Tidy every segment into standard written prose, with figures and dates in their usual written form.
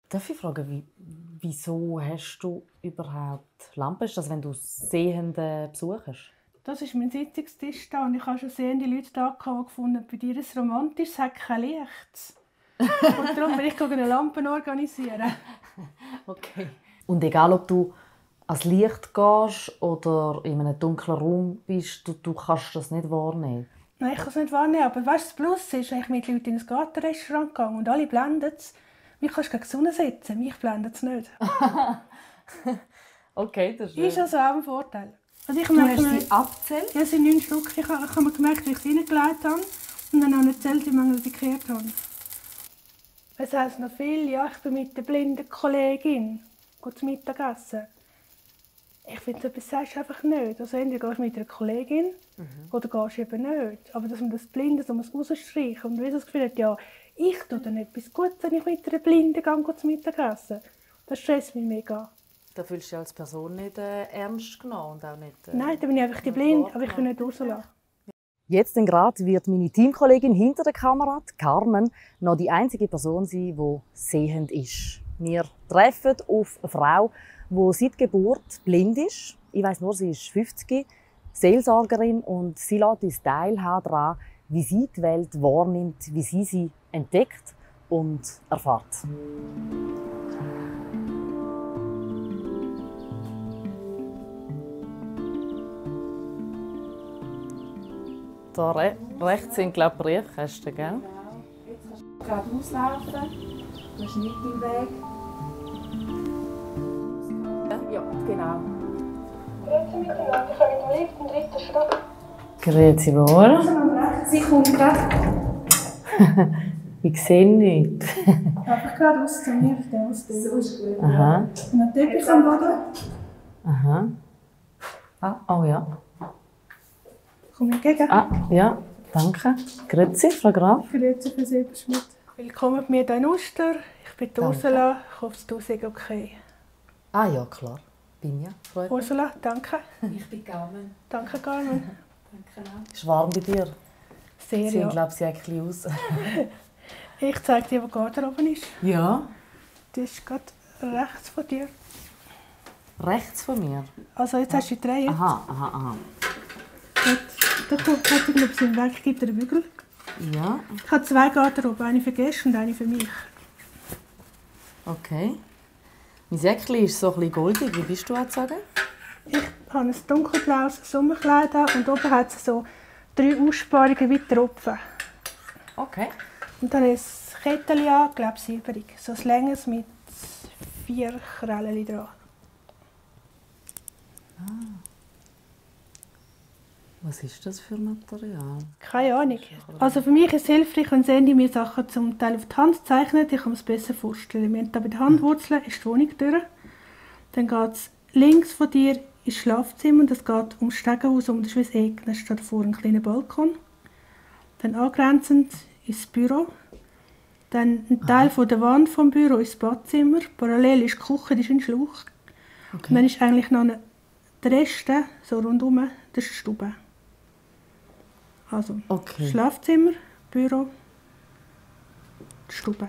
Darf ich fragen, wieso hast du überhaupt Lampen? Ist das, wenn du Sehende besuchst? Das ist mein Sitzungstisch da und ich habe schon sehende Leute da gehabt, die gefunden haben, bei dir ist es romantisch, es hat kein Licht. Und darum will ich eine Lampe organisieren. Okay. Und egal, ob du ans Licht gehst oder in einem dunklen Raum bist, du kannst das nicht wahrnehmen. Nein, ich kann es nicht wahrnehmen, aber weißt du, das Plus ist, wenn ich mit Leuten ins Gartenrestaurant gehe und alle blenden es, mich kannst du gegen die Sonne setzen, mich blendet es nicht. Okay, das ist Ist also auch ein Vorteil. Also ich Du hast sie abgezählt? Ja, es sind 9 Stück. Ich habe mir gemerkt, wie ich sie reingelegt habe und dann auch nicht gezählt, wie lange ich sie gekehrt habe. Es heisst noch viel, ja, ich bin mit der blinden Kollegin zum Mittagessen. Ich finde, so etwas sagst du einfach nicht. Also entweder gehst du mit einer Kollegin oder gehst du eben nicht. Aber dass man das Blinde so rausstreichen muss und wie das Gefühl hat, ja, ich tue dann etwas Gutes, wenn ich mit einer Blinden gehe zum Mittagessen. Das stresst mich mega. Da fühlst du dich als Person nicht ernst genommen und auch nicht... Nein, dann bin ich einfach die Blinde, aber ich bin nicht Ursula. Jetzt gerade wird meine Teamkollegin hinter der Kamera, Carmen, noch die einzige Person sein, die sehend ist. Wir treffen auf eine Frau, die seit Geburt blind ist. Ich weiss nur, sie ist 50, Seelsorgerin, und sie lässt uns teilhaben daran, wie sie die Welt wahrnimmt, wie sie entdeckt und erfährt. Da rechts sind, glaube ich, Briefkästen, gell? Jetzt kannst du gerade auslaufen. Du bist nicht im Weg. Ja, genau. Grüezi miteinander. Ich habe mit dem Lift im 3. Stock. Grüezi wohl. Sie kommt gerade. Ich sehe nichts. Einfach gerade aus zu mir. So ist gut. Aha. Und ein Teppich am Boden. Aha. Ah, oh ja. Komm entgegen. Ah, ja, danke. Grüezi, Frau Graf. Grüezi, Frau Silberschmidt. Willkommen bei mir hier in Uster. Ich bin Danke. Ursula. Ich hoffe, du bist okay. Ah ja, klar. Bin ja. Freut mich. Ursula, danke. Ich bin Carmen. Danke, Carmen. Danke auch. Ist warm bei dir? Sehr, Sie ja. glaube ich, ein bisschen aus. Ich zeige dir, wo die Garderobe ist. Ja. Die ist gerade rechts von dir. Rechts von mir? Also jetzt hast du die Reihe. Aha. Da kommt, hat glaube ich, im Werk gibt er einen Bügel. Ja, Ich habe 2 Garderoben, eine für Gäste und eine für mich. okay. Mein Säckchen ist so ein bisschen goldig. Wie bist du sagen? Ich habe ein dunkelblaues Sommerkleid an und oben hat es so 3 Aussparungen wie Tropfen. Okay. Und dann ist ein Kettchen an, glaube ich, silberig. So ein länges mit 4 Krällen dran. Was ist das für Material? Keine Ahnung. Also für mich ist es hilfreich, wenn Sandy mir Sachen zum Teil auf die Hand zeichnet. Ich kann mir es besser vorstellen. Wir haben hier bei den Handwurzeln ist die Wohnung durch. Dann geht es links von dir ins Schlafzimmer und es geht ums Stegenhaus, um das ist wie ein Eck. Dann steht davor ein kleiner Balkon. Dann angrenzend ins Büro. Dann ein Teil von der Wand vom Büro ist das Badzimmer. Parallel ist die Küche, die ist ein Schlauch. Okay. Und dann ist eigentlich noch der Rest, so rundherum, das ist die Stube. Also Okay. Schlafzimmer, Büro, die Stube.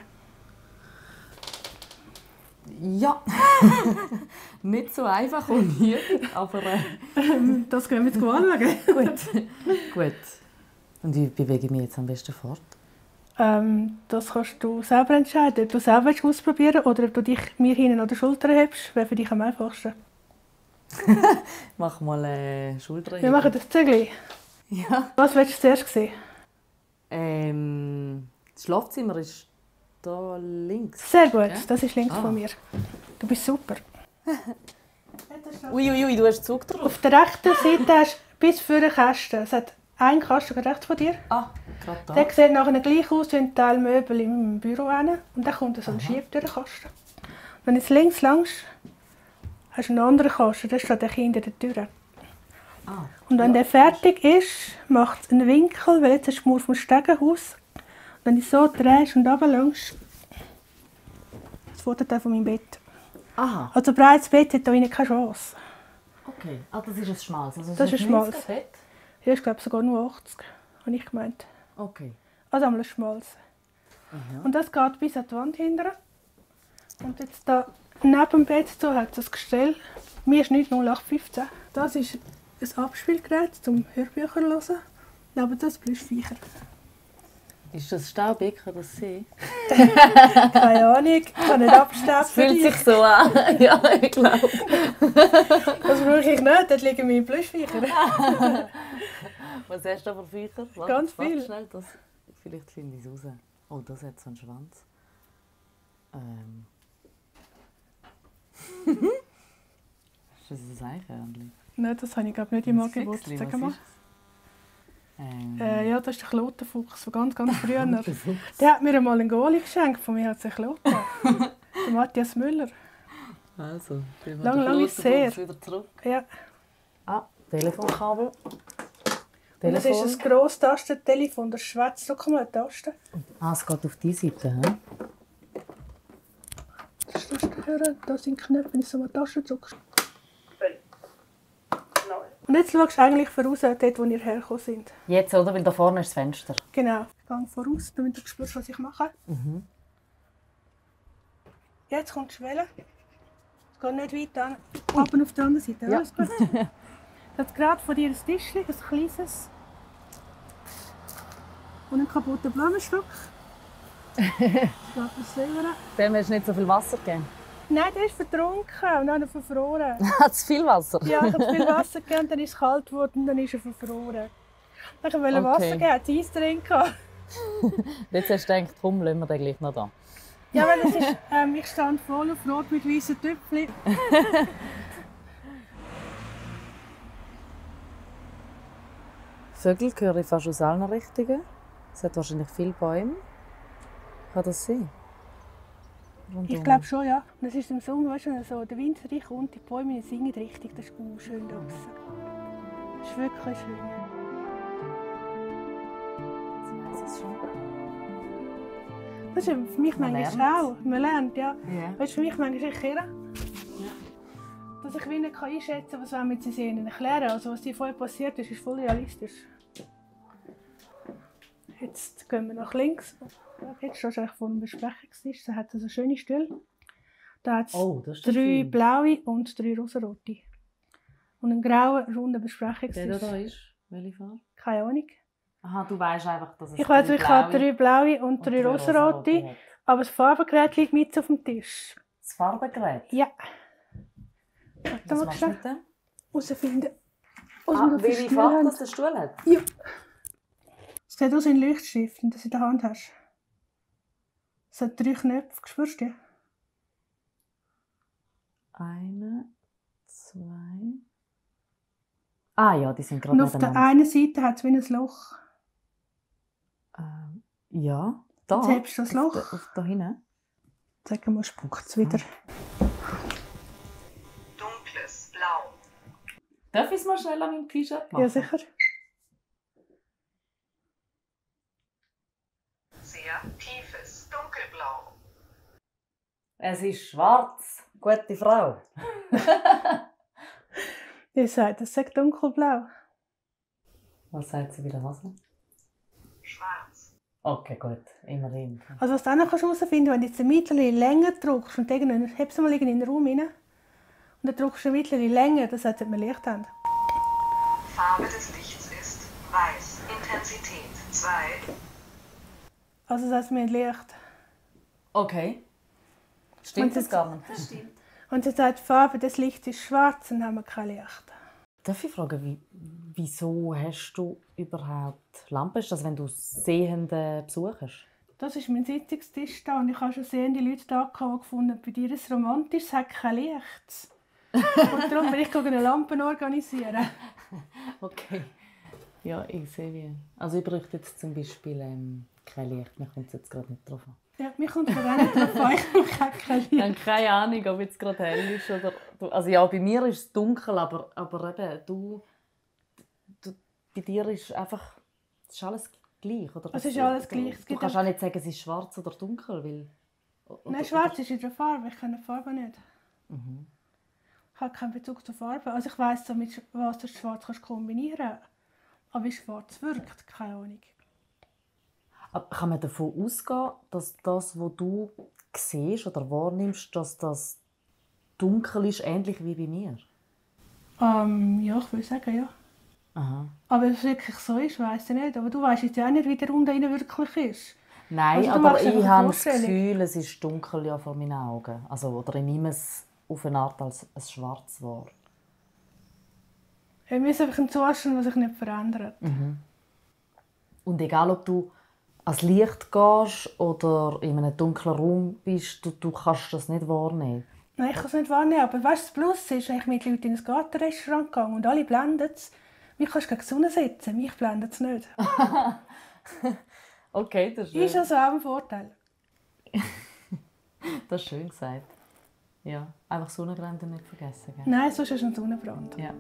Ja. Nicht so einfach und hier, aber Das gehen wir jetzt anschauen. gut. Und wie bewege ich mich jetzt am besten fort? Das kannst du selber entscheiden, ob du selber ausprobieren willst oder ob du dich mir hinten an der Schulter hebst. Wäre für dich am einfachsten. Mach mal Schulter. Wir machen das Zügel. Ja. Was willst du zuerst sehen? Das Schlafzimmer ist da links. Sehr gut, Ja? das ist links Ah. von mir. Du bist super. Ui, du hast Zug drauf. Auf der rechten Seite hast du bis vor den Kasten. Es hat einen Kasten rechts von dir. Ah, gerade da. Der sieht nachher gleich aus wie ein Teil Möbel im Büro. Und dann kommt so ein Schiebtürenkasten. Wenn du jetzt links langst, hast du einen anderen Kasten, der steht hinter der Tür. Ah, Und wenn der fertig ist, macht es einen Winkel, weil jetzt hast du vom Stegenhaus. Und wenn du so drehst und runterlängst, das Foto von meinem Bett. aha, Also breites Bett hat da innen keine Chance. okay. Ah, das ist ein schmales. Also Das ist ein schmales. 90er Bett? Hier ist glaube ich sogar nur 80, habe ich gemeint. Okay. Also einmal ein schmales. Und das geht bis an die Wand hinten. Und jetzt da neben dem Bett so hat es ein Gestell. Mir ist nicht 0815. Das ist ein Abspielgerät zum Hörbücher hören. Aber das Plüschviecher. Ist das staubig, kann das sein? Keine Ahnung, ich kann nicht abstauben. Es fühlt sich so an. Ja, ich glaube. Das brauche ich nicht, dort liegen meine Plüschviecher. Was hast du da für Viecher? Ganz viel. Schnell, das, vielleicht finde ich es raus. Oh, das hat so einen Schwanz. Ist das ein Eichhörnchen? Nein, das habe ich glaube nicht im Angebot. Füchsli, Sag was mal. ist Ja, das ist der Klotenfuchs von ganz, ganz früher. Der hat mir einmal einen Goalie geschenkt, von mir hat es einen Kloten. Der Matthias Müller. Also, Lang ist es her. Wieder zurück. Ja. Ah, Telefonkabel. Und das ist ein grosses Tastentelefon, das schwätzt so mal eine Taste. Ah, es geht auf die Seite, hä? Das kannst du hören, da sind Knöpfe, wenn ich so eine Taste drücke. Und jetzt schaust du eigentlich voraus, dort wo wir hergekommen sind. Jetzt, oder? Weil da vorne ist das Fenster. Genau. Ich gehe voraus, damit du spürst, was ich mache. Jetzt kommt die Schwelle. Es geht nicht weit an. Aber auf der anderen Seite. Ja. Alles gut. Das hat gerade vor dir ein Tischchen, ein kleines. Und einen kaputten Blumenstock. Dem hast du nicht so viel Wasser gegeben. Nein, der ist vertrunken und dann verfroren. Hat es viel Wasser? Ja, ich habe zu viel Wasser gegeben, dann ist es kalt geworden und dann ist er verfroren. Ich wollte Wasser geben, hat Eis drin gehabt. Jetzt hast du gedacht, komm, lassen wir den gleich noch da. Ja, weil es ist, ich stand voll auf Rot mit weißen Tüpfchen. Vögel höre ich fast aus allen Richtungen. Es hat wahrscheinlich viele Bäume. Kann das sein? Rundum. Ich glaube schon, ja. Das ist im Sommer, weißt du, so, der Wind reinkommt, die Bäume singen richtig. Das ist gut schön draußen. Das ist wirklich schön. Jetzt weiss ich's schon. Das ist für mich Man manchmal auch. Man lernt, ja. Ja. Weißt du, für mich manchmal ist irre, dass ich wie nicht einschätzen kann, was wir mit sie ihnen erklären. Also was vorher passiert ist, ist voll realistisch. Jetzt gehen wir nach links. Jetzt stehst du eigentlich vor dem Besprechungstisch. Da hat es eine schöne Stelle. Da hat es Das ist 3 schön. blaue und 3 rosarote. Und einen grauen, runden Der Besprechungstisch. da ist, welche Farbe? Keine Ahnung. Aha, du weißt einfach, dass es Ich weiß, ich habe 3 blaue und 3 drei rosarote. hat. Aber das Farbengerät liegt mit auf dem Tisch. Das Farbengerät? Ja. Warte Was mal machst du schnell mit dem? herausfinden. Was wir noch für Welche Stühle Farbe haben. das der Stuhl hat? Ja. Es sieht aus wie ein Leuchtstift, den du in der Hand hast. Es hat 3 Knöpfe, spürst du die? 1, 2. Ah ja, die sind gerade Und auf der nebeneinander. einen Seite hat es wie ein Loch. Ja, da. Jetzt hebst du das Loch. Auf da hinten. Sag mal, spuckt es wieder. Dunkles Blau. Darf ich es mal schnell an meinem T-Shirt machen? Ja, sicher. Sehr tiefes Dunkelblau. Es ist schwarz. Gute Frau. Ihr sagt, es sagt dunkelblau. Was sagt sie bei der Hose? Schwarz. Okay, gut. Immerhin. Also was du auch noch herausfinden kannst, wenn du jetzt eine mittlere Länge drückst und irgendwann hebst du mal in den Raum rein und dann drückst du eine mittlere Länge, das heißt, dass wir Licht haben. Farbe des Lichts ist weiß. Intensität 2. Also das heißt, wir haben Licht. Okay. Stimmt Und das jetzt- gar nicht? Das stimmt. Und sie sagt, die Farbe des Lichts ist schwarz, dann haben wir kein Licht. Darf ich fragen, wieso hast du überhaupt Lampen? Ist das, wenn du Sehende besuchst? Das ist mein Sitzungstisch da und ich habe schon sehende Leute da gehabt, die gefunden haben, bei dir ist es romantisch, es hat kein Licht. Und darum will ich eine Lampe organisieren. Okay. Ja, ich sehe wie. Also ich bräuchte jetzt zum Beispiel kein Licht. Mir kommt es jetzt gerade nicht drauf an. Ja, mir kommt gerade auch nicht drauf an, ich habe kein Ich Licht. habe keine Ahnung, ob jetzt gerade hell ist oder... Also ja, bei mir ist es dunkel, aber eben, du bei dir ist einfach... Es ist alles gleich, oder? Es ist alles gleich. Es Du gibt kannst auch nicht sagen, es ist schwarz oder dunkel, weil... Nein, schwarz ist in der Farbe, ich kenne die Farbe nicht. Ich habe keinen Bezug zur Farbe. Also ich weiss so, mit was du schwarz kannst kombinieren kannst. Aber wie schwarz wirkt, keine Ahnung. Aber kann man davon ausgehen, dass das, was du siehst oder wahrnimmst, dass das dunkel ist, ähnlich wie bei mir? Ja, ich würde sagen, ja. Aha. Aber ob es wirklich so ist, weiss ich nicht. Aber du weißt jetzt ja auch nicht, wie der Raum da innen wirklich ist. Nein, Also, du aber machst einfach ich eine habe das Vorstellung. Gefühl, es ist dunkel ja vor meinen Augen. Also, oder ich nehme es auf eine Art als ein Schwarz wahr. Wir müssen einfach einen Zustand, der sich nicht verändert. Und egal, ob du ans Licht gehst oder in einem dunklen Raum bist, du kannst das nicht wahrnehmen. Nein, ich kann es nicht wahrnehmen. Aber weißt du, das Plus ist, wenn ich mit Leuten in ein Gartenrestaurant gehe und alle blenden es, mich kannst du gegen die Sonne setzen, mich blendet es nicht. Okay, das Ist also auch ein Vorteil. Das ist schön gesagt. Ja, einfach Sonnenbrände nicht vergessen. Gell? Nein, sonst ist es ein Sonnenbrand. Ja.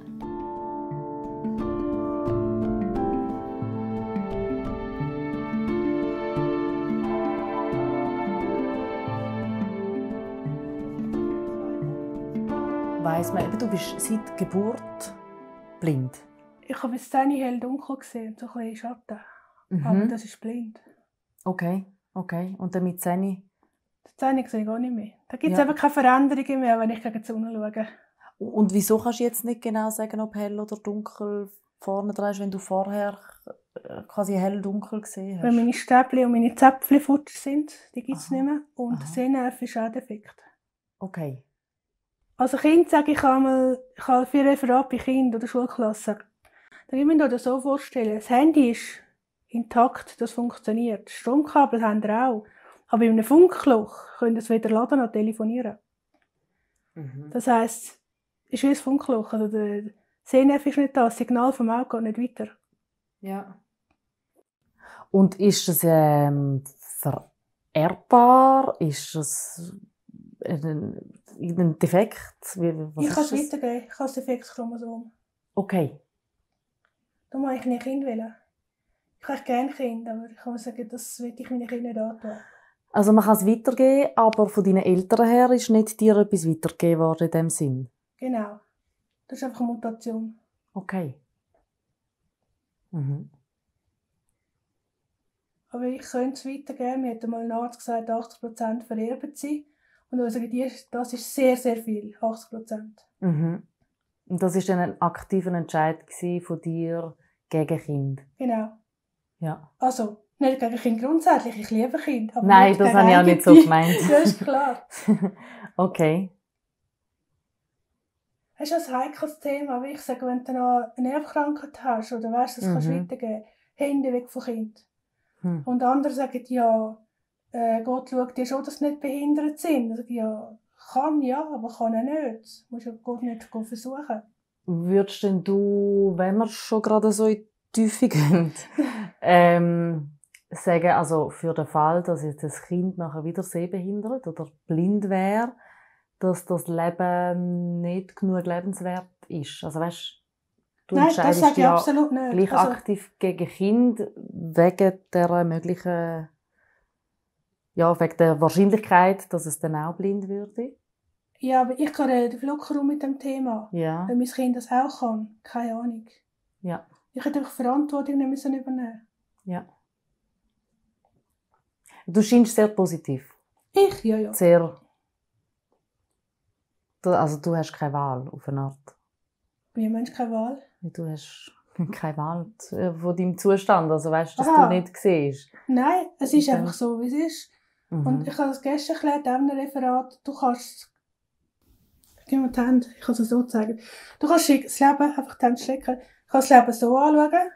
Weiss man, eben, du bist seit Geburt blind. Ich habe bis 10 hell dunkel gesehen, so ein bisschen Schatten. Aber das ist blind. Okay. Und dann mit 10? Die 10 sehe ich gar nicht mehr. Da gibt es Ja. eben keine Veränderungen mehr, wenn ich gegen die Sonne schaue. Und wieso kannst du jetzt nicht genau sagen, ob hell oder dunkel vorne dran ist, wenn du vorher quasi hell-dunkel gesehen hast? Weil meine Stäbchen und meine Zäpfchen futsch sind, die gibt es Aha. nicht mehr. Und Aha. der Sehnerv ist auch defekt. Okay. Also Kind sage ich einmal, ich habe 4 Referate bei Kindern oder Schulklassen. Da müssen wir das so vorstellen. Das Handy ist intakt, das funktioniert. Das Stromkabel haben wir auch. Aber in einem Funkloch können wir es weder laden noch telefonieren. Das heisst, es ist wie ein Funkloch. Also der Sehnerv ist nicht da, das Signal vom Auge geht nicht weiter. Ja. Und ist das vererbbar? Ist das ein Defekt? Was Ich kann es ist das? weitergeben. Ich habe das Defektchromosom. Okay. Da muss ich nicht Kind wählen. Ich habe gerne Kind, aber ich kann sagen, das will ich meinen Kindern nicht antun. Also man kann es weitergeben, aber von deinen Eltern her ist nicht dir etwas weitergegeben worden in dem Sinn? Genau. Das ist einfach eine Mutation. Okay. Mhm. Aber ich könnte es weitergeben. Mir hat einmal ein Arzt gesagt, 80% vererbt sie. Und ich sage, das ist sehr, sehr viel. 80%. Mhm. Und das war dann ein aktiver Entscheid von dir gegen Kind? Genau. Ja. Also, nicht gegen Kind grundsätzlich. Ich liebe Kind. Aber Nein, nicht das gegen habe ich auch nicht so eigene. gemeint. Das ist klar. Okay. Das ist ein heikles Thema. Wie ich sage, wenn du noch eine Erbkrankheit hast oder weißt, das kannst du weitergeben, Hände weg vom Kind. Und andere sagen, ja, Gott schaut dir schon, dass sie nicht behindert sind. Ich sage, ja, kann ja, aber kann er nicht. Du musst ja Gott nicht versuchen. Würdest denn du, wenn wir schon gerade so in die Tiefe gehen, sagen, also für den Fall, dass jetzt das Kind nachher wieder sehbehindert oder blind wäre, dass das Leben nicht genug lebenswert ist? Also weißt, du Nein, das entscheidest sage ich ja absolut nicht. gleich Also, aktiv gegen Kind wegen der möglichen, ja, wegen der Wahrscheinlichkeit, dass es dann auch blind würde. ja, aber ich gehe locker um mit dem Thema. Ja, Wenn mein Kind das auch kann, keine Ahnung. ja, Ich hätte einfach Verantwortung nicht müssen übernehmen. ja. Du scheinst sehr positiv. Ich? Ja, ja. Sehr. Also du hast keine Wahl auf eine Art. Wie Mensch keine Wahl. Du hast keine Wahl von deinem Zustand. Also weißt du, dass Aha. du nicht siehst. Nein, es ist Und einfach so, wie es ist. Mhm. Und ich habe das gestern erklärt, auch in einem Referat, du kannst, gib mir die Hände, ich kann es so zeigen, du kannst das Leben einfach die Hände strecken, du kannst das Leben so anschauen,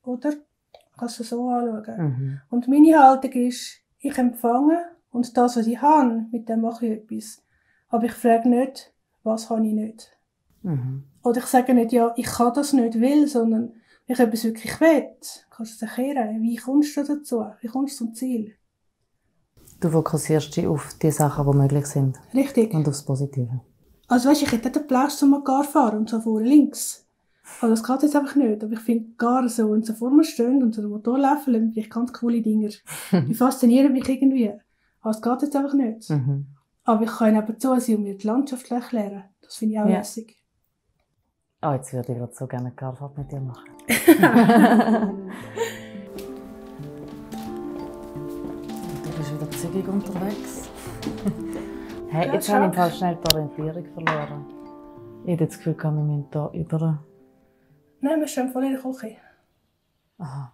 oder? Du kannst es so anschauen. Mhm. Und meine Haltung ist, ich empfange und das, was ich habe, mit dem mache ich etwas. Aber ich frage nicht, was habe ich nicht. Mhm. Oder ich sage nicht, ja, ich kann das nicht will, sondern wenn ich etwas wirklich will, kannst du es erklären. Wie kommst du dazu? Wie kommst du zum Ziel? Du fokussierst dich auf die Sachen, die möglich sind. Richtig. Und aufs Positive. Also weisst, ich hätte nicht den Platz, um Gar zu fahren und so vorne links. Also das geht jetzt einfach nicht. Aber ich finde Gar so, wenn sie vor mir stehen und so den Motor laufen, finde ich ganz coole Dinger. Die faszinieren mich irgendwie. Aber es geht jetzt einfach nicht. Mhm. Aber ich kann nebenzu sein und mir die Landschaft erklären. Das finde ich auch Ja. lässig. Oh, jetzt würde ich gerade so gerne eine Garfahrt mit dir machen. Du bist wieder zügig unterwegs. Hey, Ja, jetzt habe ich im schau. Fall schnell die Orientierung verloren. Ich habe das Gefühl, wir müssen hier über... Nein, wir stehen voll in der Küche. Aha,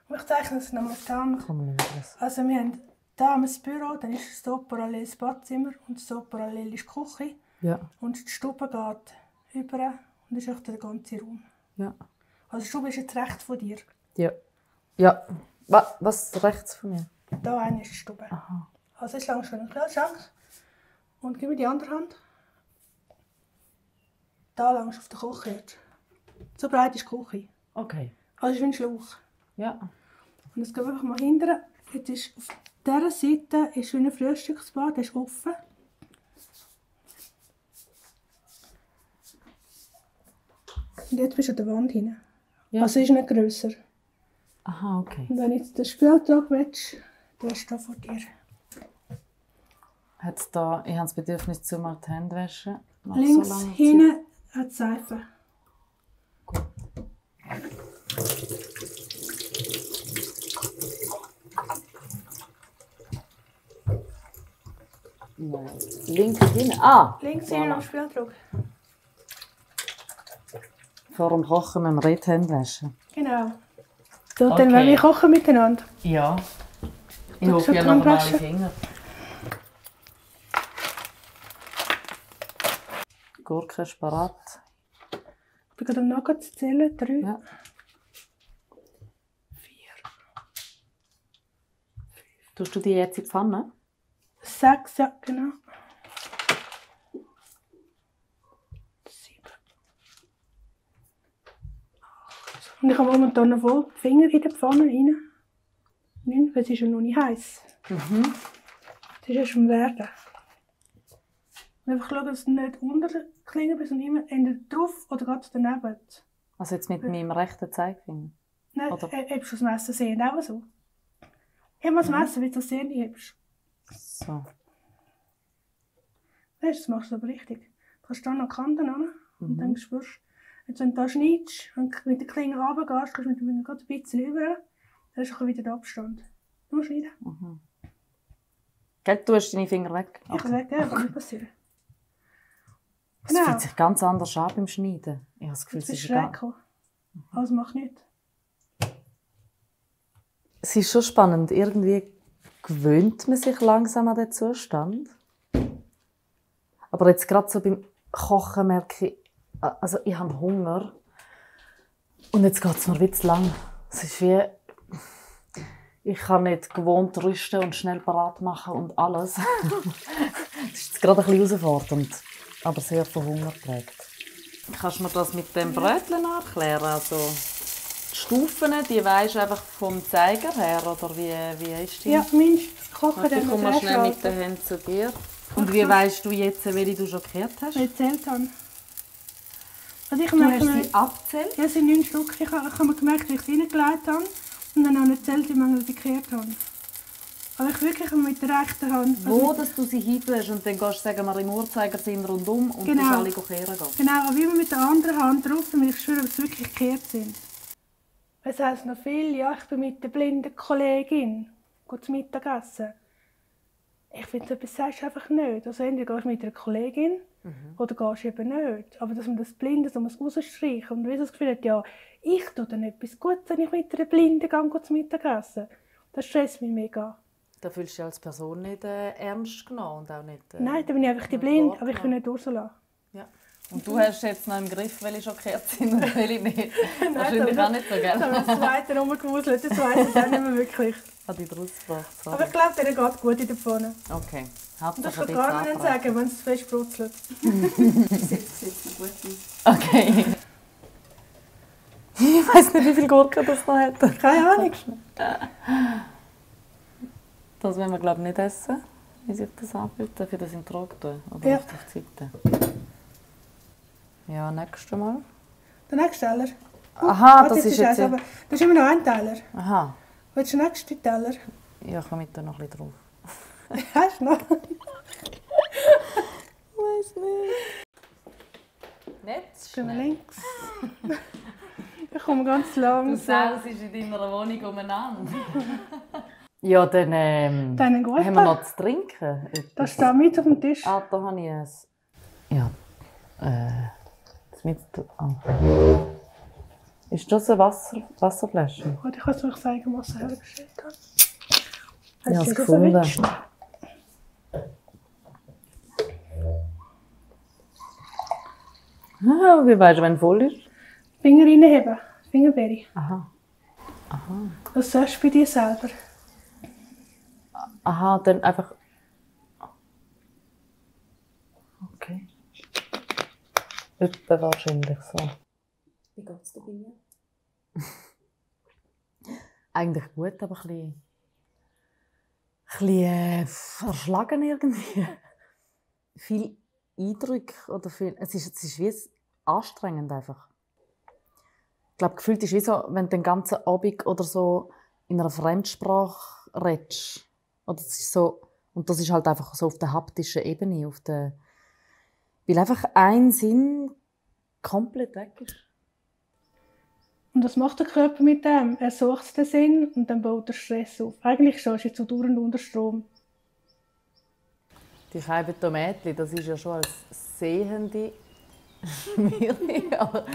Und ich zeichne es nochmal auf die Hand. kommen wir nicht raus. Also wir haben da das Büro, dann ist es hier parallel das Badzimmer und so parallel ist die Küche. Ja, Und die Stube geht über und das ist auch der ganze Raum. ja. Also die Stube ist jetzt rechts von dir. Ja. Ja. Was rechts von mir? Da eine ist die Stube. Aha. Also jetzt langst du einen Kühlschrank und gib mir die andere Hand. Da langst du auf der Kochherd. So breit ist die Küche. Okay. Also es ist wie ein Schlauch. Ja. Und jetzt gehen wir einfach mal hinterher. Jetzt ist auf dieser Seite ist wie ein Frühstücksbad, das ist offen. Und jetzt bist du an der Wand hinein. Ja. Also ist nicht grösser. Aha, okay. Und wenn du jetzt den Spieltrag willst, der ist da vor dir. Hat's da, ich habe das Bedürfnis, zu mal die Hände waschen. Nach Links so langer Zeit. hinten hat die Seife. Nein. Links hinten. Ah! Links hinten Voilà. am Spieltrag. Vor dem Kochen müssen wir die Hände waschen. Genau. So, Okay. dann wollen wir kochen miteinander. Ja. Ich Du hoffe, hast ihr schon noch normale waschen? Finger. Gurke ist parat. Ich bin gerade am Nugget zu zählen. 3, Ja. 4, Tust du die jetzt in die Pfanne? 6, ja, genau. 7, 8. Und ich habe momentan noch voll die Finger in der Pfanne rein. 9, weil es ist ja noch nicht heiß. Mhm. Es ist erst am Werden. Und einfach schauen, dass du nicht unter der Klinge bist, sondern immer entweder drauf oder gerade daneben. Also jetzt mit meinem rechten Zeigefinger. Nein, Oder- hebst du das Messer sehen auch so? Heb mal das Messer, wie du das sehen hebst. So. Weißt du, das machst du aber richtig. Du kannst da noch die Kanten an und dann spürst du, jetzt, wenn du da schneidest und mit der Klinge runtergehst, kannst du mit dem Finger gerade ein bisschen rüber, dann ist auch wieder der Abstand. Nur schneiden. Gell, du hast deine Finger weg. Ich kann weg, ja, kann nicht passieren. Es Genau. fühlt sich ganz anders an beim Schneiden. Ich habe das Gefühl, Jetzt es bist ist du schräg gekommen. Also mach nicht. Es ist schon spannend. Irgendwie gewöhnt man sich langsam an den Zustand. Aber jetzt gerade so beim Kochen merke ich, also ich habe Hunger. Und jetzt geht es mir wie zu lang. Es ist wie, ich kann nicht gewohnt rüsten und schnell parat machen und alles. Das ist jetzt gerade ein bisschen herausfordernd, aber sehr von Hunger geprägt. Kannst du mir das mit dem Brötchen erklären? Also die Stufen, die weisst du einfach vom Zeiger her, oder wie ist die? Ja, Mensch, kochen Warte, dann ich komme mal schnell mit den Händen zu dir. Und wie weisst du jetzt, welche du schon gekehrt hast? Weil ich gezählt habe. Also ich Du merke hast mir, sie abgezählt? ja, es sind 9 Stück. Ich habe mir gemerkt, wie ich sie reingelegt habe. Und dann auch nicht gezählt, wie viele ich gekehrt habe. Aber ich wirklich mit der rechten Hand. Wo dass du sie hintust und dann gehst du, sagen wir, im Uhrzeigersinn rundum und Genau. du alle kehren gehen. Genau, aber immer mit der anderen Hand drauf, damit ich schwöre, dass sie wirklich gekehrt sind. Es heisst noch viel, ja, ich bin mit der blinden Kollegin zu Mittagessen. Ich finde, so etwas sagst du einfach nicht. Also entweder gehst du mit einer Kollegin oder gehst du eben nicht. Aber dass man das Blinde so rausstreichen muss und wie das Gefühl hat, ja, ich tue dann etwas Gutes, wenn ich mit einer Blinden gehe zu Mittagessen. Das stresst mich mega. Da fühlst du dich als Person nicht ernst genommen und auch nicht... Nein, dann bin ich einfach die nicht Blind, aber ich wahrgenommen. bin nicht Ursula. Ja. Und du hast jetzt noch im Griff, welche schon gekehrt sind und welche nicht. Wahrscheinlich da- auch nicht so, gell? Da haben wir das Zweite rumgewuselt, das weiss ich auch nicht mehr wirklich. Hat dich draus gebracht, Aber sorry. ich glaube, der geht gut in der Pfanne. Okay. Das Hauptsache kann ein gar bisschen nicht sagen, wenn es fest brutzelt. Sieht gut aus. Okay. Ich weiss nicht, wie viel Gurke das noch hat. Keine Ahnung. Das wollen wir, glaube ich, nicht essen, wie sich das anfühlt. Darf ich das in den Trog tun? Oder Ja. auf die Seite? Ja, nächstes Mal. Der nächste Teller. Aha, Warte, das ist jetzt... eins, aber das ist immer noch ein Teller. Aha. Willst du den nächsten Teller? Ja, komm mit da noch ein bisschen drauf. Hast du noch? Weiß nicht. Nicht Gehen wir links. Ich komme ganz Du langsam. sausest in deiner Wohnung umeinander. Ja, dann Deinen guten. haben wir noch zu trinken. Das steht mit auf dem Tisch. Ah, da habe ich es. Ja. Ist das eine Wasserflasche? Warte, ich kann es euch sagen, was er hergestellt hat. Ich habe es sie das gefunden. erwischt? Ah, wie weißt du, wenn es voll ist? Finger reinheben. Fingerbeere. Aha. Das sagst du bei dir selber. Aha, dann einfach. Okay. Etwa wahrscheinlich so. Wie geht es dir bei mir? Eigentlich gut, aber ein bisschen erschlagen irgendwie. Viel Eindrücke oder viel. Es ist wie anstrengend einfach. Ich glaube, gefühlt ist wie so, wenn du den ganzen Abend oder so in einer Fremdsprache redest. Oder das ist so, und das ist halt einfach so auf der haptischen Ebene, weil einfach ein Sinn komplett weg ist. Und was macht der Körper mit dem? Er sucht den Sinn und dann baut er Stress auf. Eigentlich stehst du jetzt so dauernd unter Strom. Die Scheibe Tomätli, das ist ja schon als Sehende schwierig. Aber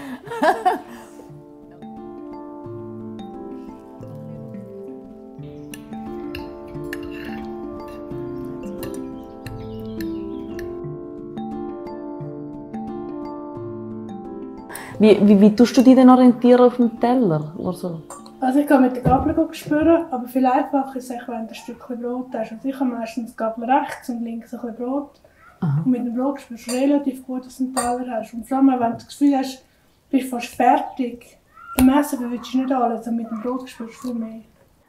wie tust du dich denn orientieren auf dem Teller? Oder so? Also ich kann mit der Gabel spüren, aber viel einfacher ist es, wenn du ein Stückchen Brot hast. Also ich habe meistens die Gabel rechts und links ein bisschen Brot. Aha. Und mit dem Brot spürst du relativ gut, dass du einen Teller hast. Und vor allem, wenn du das Gefühl hast, du bist fast fertig, im Essen willst du nicht alles, und mit dem Brot spürst du viel mehr.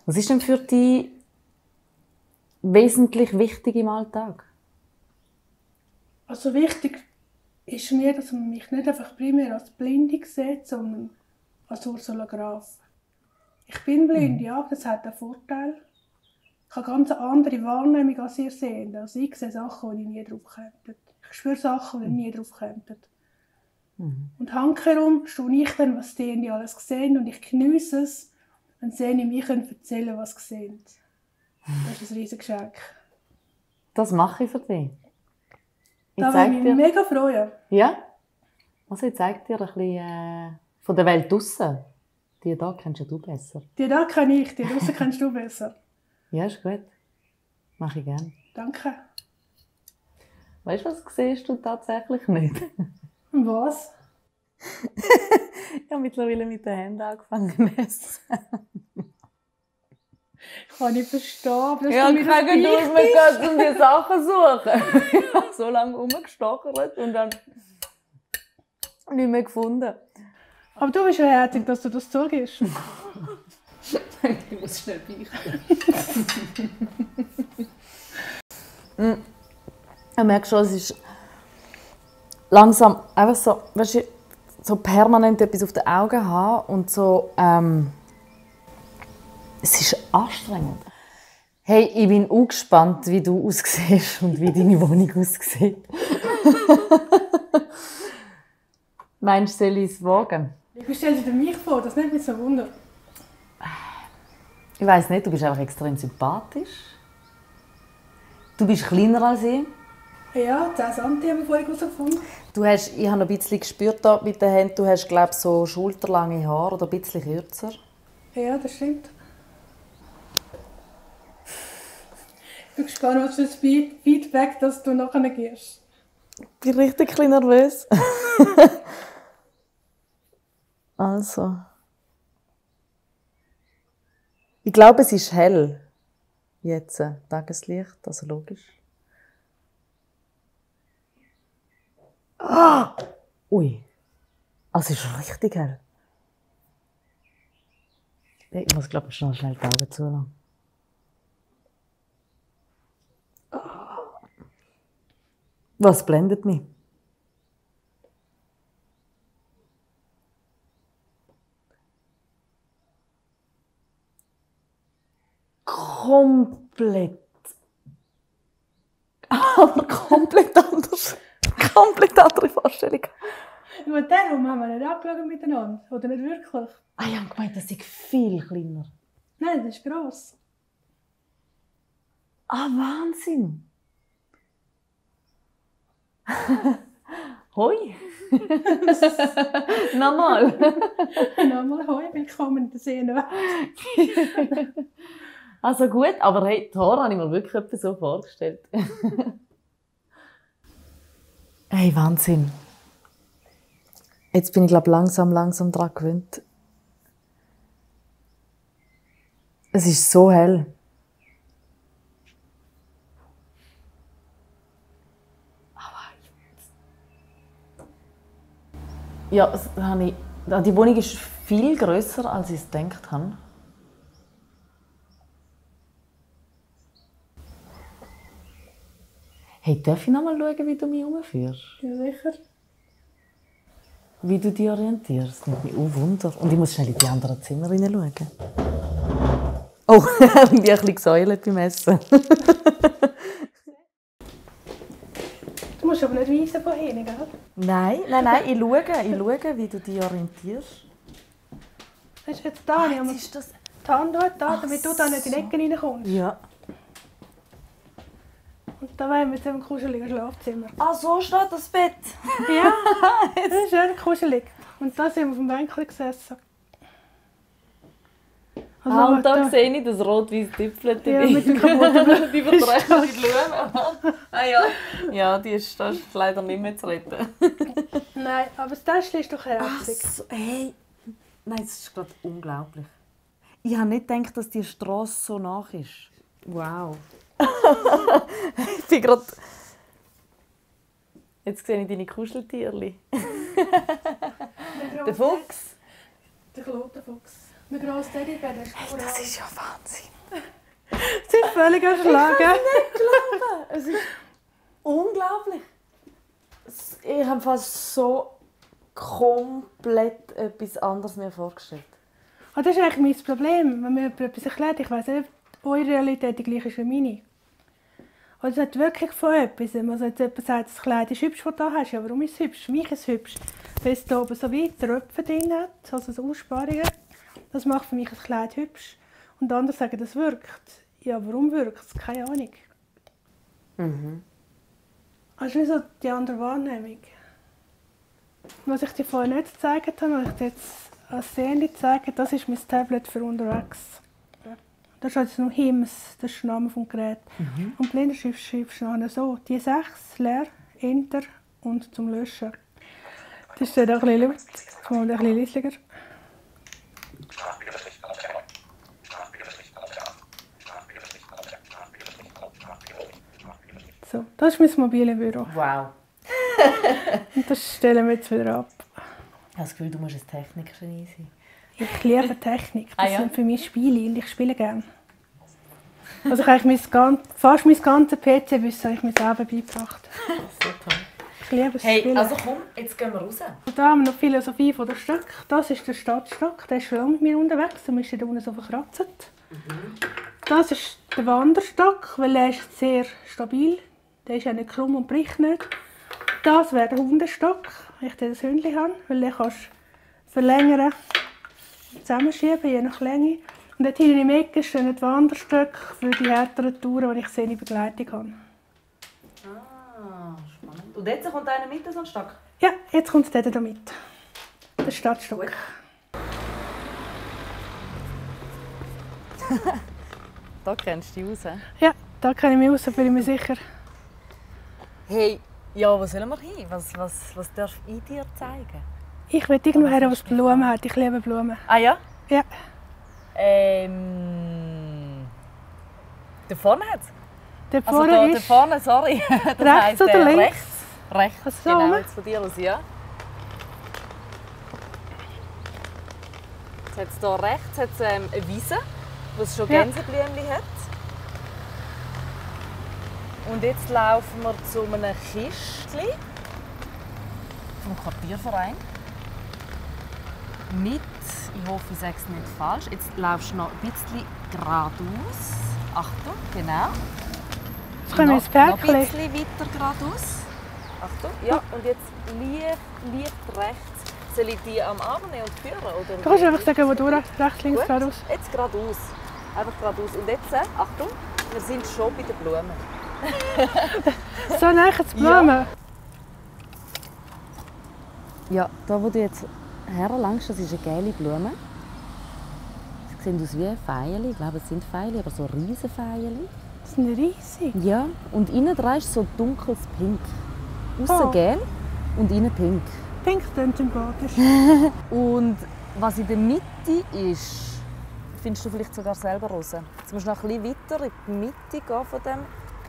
Was ist denn für dich wesentlich wichtig im Alltag? Also wichtig ist mir, dass man mich nicht einfach primär als Blinde sieht, sondern als Ursula Graf. Ich bin blind, ja, das hat einen Vorteil. Ich habe ganz eine andere Wahrnehmung als ihr seht. Also ich sehe Sachen, die ich nie drauf kämpfe. Ich spüre Sachen, die ich nie drauf kämpfe. Und handherum stehe ich dann, was die alles sehen, und ich geniesse es, wenn sie mir erzählen können, was sie sehen. Das ist ein riesiges Geschenk. Das mache ich für dich. Ich Da zeig würde ich mich mega freuen. Ja? Also ich zeige dir ein bisschen von der Welt draussen. Die hier kennst ja du besser. Die da kenne ich, die draussen kennst du besser. Ja, ist gut. Mache ich gerne. Danke. Weißt du, was siehst du tatsächlich nicht? Und was? Ich habe mittlerweile mit den Händen angefangen zu essen. Ich kann nicht verstehen, aber das Ja, ist ich mir kann das durch Gleiche. mich um die Sachen suchen. Ich habe so lange rumgestochert und dann nicht mehr gefunden. Aber du bist ja herzig, dass du das zugibst. Ich muss schnell beichten. Ich merke schon, es ist langsam einfach so, weißt du, so permanent etwas auf den Augen haben und so, es ist anstrengend. Hey, ich bin auch gespannt, wie du aussiehst und wie deine Wohnung aussieht. Meinst du, soll ich es wagen? Wie stellst du dir mich vor? Das nimmt mich so Wunder. Ich weiss nicht, du bist einfach extrem sympathisch. Du bist kleiner als ich. Ja, 10 cm haben wir vorhin herausgefunden. Ich habe noch ein bisschen gespürt da mit den Händen, du hast, glaube ich, so schulterlange Haare oder ein bisschen kürzer. Ja, das stimmt. Ich bin gespannt, was für ein Feedback das du nachher gibst. Ich bin richtig ein bisschen nervös. Also. Ich glaube, es ist hell. Jetzt, Tageslicht, also logisch. Ah! Ui. Also es ist richtig hell. Ich muss, glaube ich, schnell die Augen zulassen. Was blendet mich? Komplett. Aber komplett anders. Komplett andere Vorstellung. Über den Raum haben wir nicht angeschaut miteinander. Oder nicht wirklich? Ah, ich habe gemeint, das ist viel kleiner. Nein, das ist gross. Ah, Wahnsinn! Hoi! Nochmal! Nochmal hoi, willkommen in der Seenwelt. Also gut, aber hey, die Haare habe ich mir wirklich etwa so vorgestellt. Hey, Wahnsinn! Jetzt bin ich glaube langsam daran gewöhnt. Es ist so hell. Ja, die Wohnung ist viel grösser, als ich es gedacht habe. Hey, darf ich noch mal schauen, wie du mich herumführst? Ja, sicher. Wie du dich orientierst? Das nimmt mich Wunder. Und ich muss schnell in die anderen Zimmer hineinschauen. Oh, ich bin ein bisschen gesäulet beim Essen. Du musst aber nicht weisen von hinten, gell? Nein, ich schaue, wie du dich orientierst. Das ist jetzt da, ich habe Ist das? die Hand da, damit du da nicht in die Ecke reinkommst. Ja. Und da wollen wir jetzt im kuscheligen Schlafzimmer. Ah, so steht das Bett. Ja, das ist schön kuschelig. Und da sind wir auf dem Bänkchen gesessen. Also, Und da sehe ich das rot-weiß Tüpfelte. Ja, mit dem kaputten Die verträgliche Blume. Ah ja. Ja, das ist leider nicht mehr zu retten. Nein, aber das Täschchen ist doch Ach herzig. so, hey. Nein, das ist gerade unglaublich. Ich habe nicht gedacht, dass die Straße so nach ist. Wow. Ich bin gerade... Jetzt sehe ich deine Kuscheltierchen. Der Fuchs. Der Klotenfuchs. Der grosse Teddybär, der ist cool. Das ist ja Wahnsinn. Sie ist völlig erschlagen. Es ist unglaublich. Ich habe fast so komplett etwas anderes mir vorgestellt. Und das ist eigentlich mein Problem, wenn mir jemand etwas erklärt. Ich weiss nicht, ob eure Realität die gleiche ist wie meine. Und es hat wirklich von etwas. Also jetzt jemand sagt, das Kleid ist hübsch, das du da hast. Ja, warum ist es hübsch? Für mich ist es hübsch. Weil es hier oben so weit Tröpfe drin hat, also so Aussparungen. Das macht für mich ein Kleid hübsch. Und andere sagen, das wirkt. Ja, warum wirkt es? Keine Ahnung. Das ist nicht so die andere Wahrnehmung. Was ich dir vorher nicht gezeigt habe, was ich dir jetzt als Sehende zeige, das ist mein Tablet für unterwegs. Da steht jetzt noch HIMS, das ist der Name des Geräts. Und Blindenschrift schreibst du nachher so, die 6, leer, Enter und zum Löschen. Das steht auch ein bisschen laut, das mal ein bisschen leislicher. So, das ist mein mobiles Büro. Wow. Und das stellen wir jetzt wieder ab. Ich habe das Gefühl, du musst ein Technikgenie sein. Ich liebe Technik. Das ja? sind für mich Spiele und ich spiele gerne. Also ich habe fast mein ganzes PC-Wissen habe ich mir selber beigebracht. So toll. Ich liebe es Hey, Spielen. also komm, jetzt gehen wir raus. Und da haben wir noch Philosophie von der Stock. Das ist der Stadtstock, der ist schon lange mit mir unterwegs. Der ist da unten so verkratzt. Das ist der Wanderstock, weil er ist sehr stabil. Der ist auch nicht krumm und bricht nicht. Das wäre der Hundestock, wenn ich das Hündchen habe, weil den kannst du verlängern und zusammenschieben, je nach Länge. Und dort hinten im Ecke stehen die Wanderstöcke für die härteren Touren, die ich seine Begleitung habe. Ah, spannend. Und jetzt kommt einer mit, so ein Stock? Ja, jetzt kommt der da mit. Der Stadtstock. Da kennst du dich aus, he? Ja, da kenne ich mich aus, da bin ich mir sicher. Hey, ja, wo sollen wir hin? Was darf ich dir zeigen? Ich will irgendwo her, was Blumen hat. Ich liebe Blumen. Ah ja? Ja. Da vorne hat es? Der Also vorne da ist vorne, sorry. Das rechts heisst, oder links? Rechts, Also genau, oben? jetzt von dir aus, ja. Jetzt hat es hier rechts hat's, eine Wiese, wo es schon Ja. Gänseblümchen hat. Und jetzt laufen wir zu einem Kistchen vom Quartierverein. Mit, ich hoffe, ich sage es nicht falsch, jetzt laufst du noch ein bisschen geradeaus. Achtung, genau. Jetzt kommen wir ins Noch Päckchen. ein bisschen weiter geradeaus. Achtung, ja, und jetzt leicht rechts. Soll ich die am Arm nehmen und führen? Oder Du kannst einfach sagen, wo durch. Rechts, links, Gut. geradeaus. Jetzt geradeaus. Einfach geradeaus. Und jetzt, Achtung, Wir sind schon bei den Blumen. So nah zu Blumen. Ja, da wo du jetzt herlangst, das ist eine gelbe Blume. Sie sehen aus wie Veilchen. Ich glaube, es sind Veilchen, aber so riesige Veilchen. Das sind riesig. Ja, und innen dran ist so dunkles Pink. Aussen gelb und innen pink. Pink klingt sympathisch. Und was in der Mitte ist, findest du vielleicht sogar selber raus. Jetzt musst du noch ein bisschen weiter in die Mitte gehen von dem.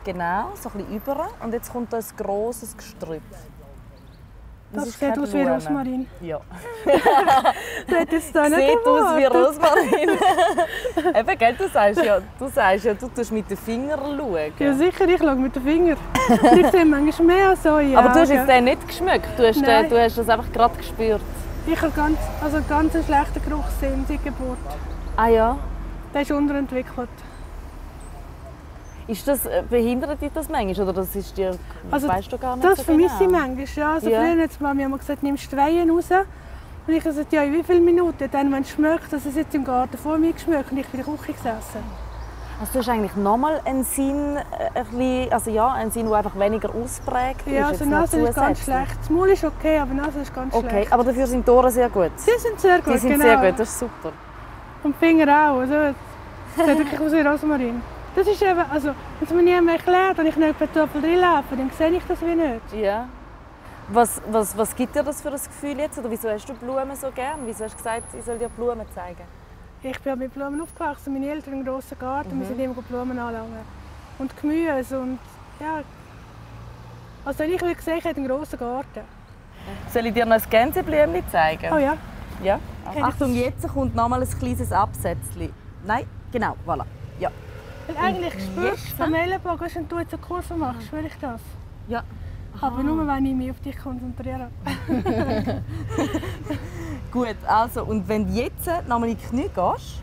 Genau, so ein bisschen über. Und jetzt kommt da ein grosses Gestrüpp. Das ist sieht keine aus wie Blume. Rosmarin. Ja. Das hätte es da nicht Sieht aus wie erwartet. Rosmarin. Eben, gell, du sagst ja, du tust mit den Fingern schauen. Ja sicher, ich schaue mit den Fingern. Ich sehe manchmal mehr als so. Aber du hast jetzt den nicht geschmeckt, du hast Nein. das einfach gerade gespürt. Ich habe ganz einen schlechten Geruchssinn seit Geburt. Ah ja. Der ist unterentwickelt. Behindert dich das manchmal? Oder das ist dir, Also, weißt du gar nicht das so vermisse ich genau? manchmal. Ja. Also Ja. früher hat die Mami immer gesagt, nimmst die Weihen raus. Und ich habe gesagt, ja, in wie viele Minuten? Dann, wenn es schmeckt, dass es jetzt im Garten vor mir geschmeckt und ich bin in der Küche gesessen. Also du hast eigentlich nochmal einen Sinn, einen Sinn, der einfach weniger ausprägt ist. Ja, also jetzt noch Nase ist ganz zusätzlich. schlecht. Das Maul ist okay, aber Nase ist ganz Okay, schlecht. aber dafür sind die Ohren sehr gut. Sie sind sehr gut, Die sind genau. sehr gut, das ist super. Und die Finger auch. Also, es sieht wirklich aus wie Rosmarin. Das ist eben, also, wenn es mir niemand erklärt und ich nicht per Topf reinlaufe, dann sehe ich das wie nicht. Ja. Was gibt dir das für ein Gefühl jetzt? Oder wieso hast du Blumen so gern? Wieso hast du gesagt, ich soll dir Blumen zeigen? Ich bin mit Blumen aufgewachsen. Meine Eltern haben einen grossen Garten. Wir sind immer Blumen anlangen. Und Gemüse und ja. Also wenn ich würde sagen, ich hätte einen grossen Garten. Soll ich dir noch ein Gänseblümchen zeigen? Oh ja. Ja. Okay, Achtung, jetzt kommt nochmal ein kleines Absätzchen. Nein, genau, voilà. Ja. Weil eigentlich spürst jetzt? du vom Ellenbogen, wenn du jetzt eine Kurve machst, spüre ich das. Ja. Aber nur, wenn ich mich auf dich konzentriere. Gut, also, und wenn du jetzt nochmal in die Knie gehst,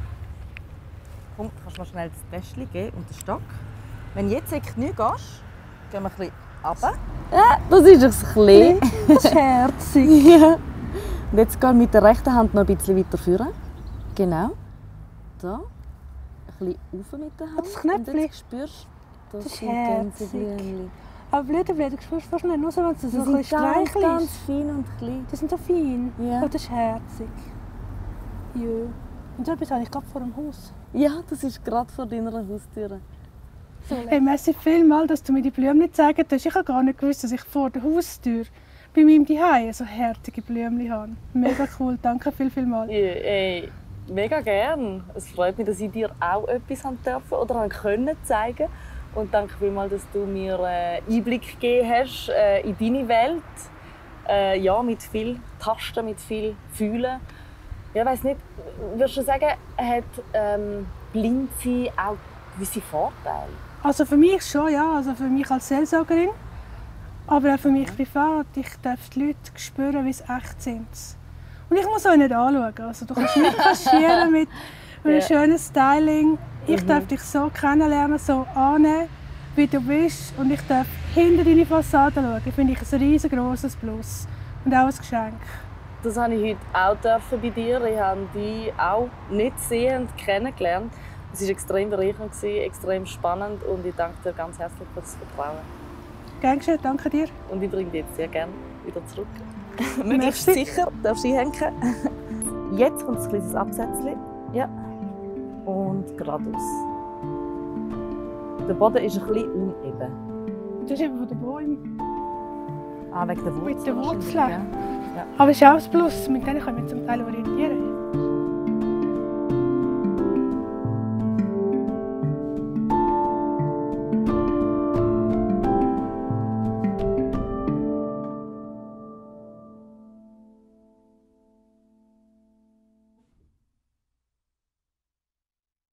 komm, kannst du mir schnell das Täschchen geben und den Stock. Wenn du jetzt in die Knie gehst, gehen wir ein bisschen runter. Ja, das ist ein bisschen. Das ist herzig. Ja. Und jetzt geh mit der rechten Hand noch ein bisschen weiter führen. Genau. Da. Ein bisschen rauf mit der Hand. Das Knöpfchen. Und jetzt spürst du, Das ist sind herzig. Gänseblümchen. Aber Blütenblätter spürst du fast nicht, nur so, wenn es so Die ein sind bisschen ganz, streichelst. ganz fein und klein. Die sind so fein. Ja. Aber das ist herzig. Ja. Und so etwas habe ich gerade vor dem Haus. Ja, das ist gerade vor deiner Haustür. Hey, merci vielmals, dass du mir die Blumen gezeigt hast. Ich habe gar nicht gewusst, dass ich vor der Haustür bei meinem Zuhause so herzige Blumen habe. Mega cool, danke vielmals. Ja, ey, mega gern. Es freut mich, dass ich dir auch etwas haben dürfen oder haben können zeigen. Und danke vielmals, dass du mir Einblick gegeben hast in deine Welt. Ja, mit viel Tasten, mit viel Fühlen. Ja, ich weiss nicht, würdest du sagen, hat Blindsein auch gewisse Vorteile? Also für mich schon, ja. Also für mich als Seelsorgerin. Aber auch für mich privat. Ich darf die Leute spüren, wie sie echt sind. Und ich muss euch nicht anschauen. Also du kannst mich kaschieren mit einem schönen Styling. Ich darf dich so kennenlernen, so annehmen, wie du bist. Und ich darf hinter deine Fassade schauen. Das finde ich ein riesengroßes Plus. Und auch ein Geschenk. Das habe ich heute auch bei dir. Ich habe dich auch nicht sehend kennengelernt. Es war extrem bereichernd, extrem spannend und ich danke dir ganz herzlich für das Vertrauen. Gern geschehen, danke dir. Und ich bringe dich jetzt sehr gerne wieder zurück. Möglichst sicher, darfst du einhängen. Jetzt kommt ein kleines Absätzchen. Ja. Und geradeaus. Der Boden ist ein bisschen uneben. Das ist eben von den Bäumen. Ah, wegen der Wurzeln. Mit den wahrscheinlich, Wurzeln. ja. Aber es ist auch ein Plus. Mit denen kann ich mich zum Teil orientieren.